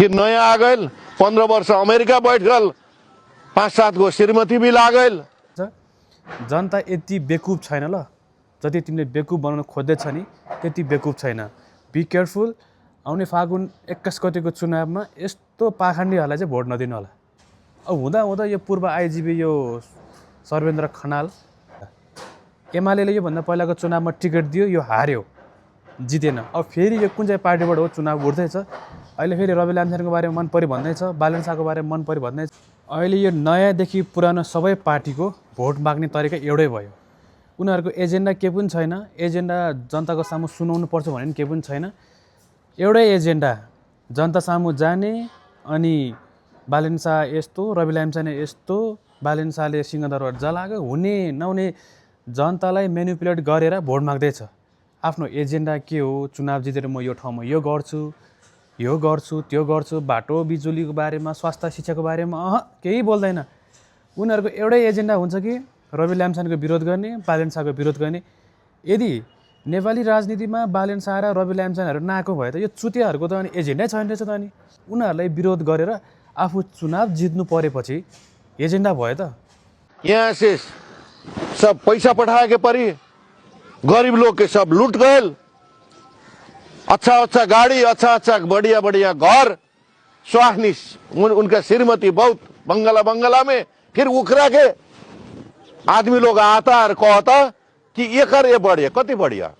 फिर नयाँ आ गइल 15 वर्ष अमेरिका बैठ गल 5-7 गो श्रीमती भी ला गइल। जनता यति बेकुफ छैन ल, जति तिमीले बेकुफ बनाउन खोज्दैछ नि त्यति बेकुफ छैन। Be careful. आउने फागुन 21 गतिको चुनावमा यस्तो पाखण्डीहरूलाई चाहिँ भोट नदिनु होला। अब हुँदा हुँदा यो पूर्व आइजिपी यो सर्वेन्द्र खनाल एमाले योभन्दा पहिलाको चुनावमा टिकट दियो, यो हार्यो, जितेन। अब फेरि यो कुन चाहिँ पार्टीबाट हो चुनाव उठ्दैछ। अहिले फेरि रवि लामिछानेको बारेमा मन परि भन्दैछ, बालन शाहको बारेमा मन परि भन्दैछ। अहिले यो नयाँदेखि पुरानो सबै पार्टीको भोट माग्ने तरिका एउटै भयो। उनीहरूको एजेन्डा के पनि छैन, एजेन्डा जनताको सामु सुनाउनु पर्छ भन्ने पनि के पनि छैन। एउटै एजेन्डा जनता सामु जाने, अनि बालन शाह यस्तो, रवि लामिछाने यस्तो, बालन शाहले सिंहदरबार जलाएको, हुने नहुने जनतालाई मेनिपुलेट गरेर भोट माग्दैछ। आफ्नो एजेन्डा के हो, चुनाव जितेर म यो ठाउँमा यो गर्छु, त्यो गर्छु, बाटो बिजुलीको बारेमा, स्वास्थ्य शिक्षाको बारेमा केही बोल्दैन। उनीहरूको एउटै एजेन्डा हुन्छ कि रवि लामिछानेको विरोध गर्ने, बालन शाहको विरोध गर्ने। यदि नेपाली राजनीतिमा बालन शाह र रवि लामिछानेहरू नआएको भए त यो चुतियाहरूको त अनि एजेन्डै छैन रहेछ त। अनि उनीहरूलाई विरोध गरेर आफू चुनाव जित्नु परेपछि एजेन्डा भयो त। यहाँ से सब पैसा पठाए के परी, गरीब लोग के सब लूट गए। अच्छा अच्छा गाड़ी, अच्छा अच्छा बढ़िया बढ़िया घर, स्वाहनी उनका श्रीमती बहुत बंगला में। फिर उखरा के आदमी लोग आता और कहता कि ये कर ये बढ़िया, कति बढ़िया।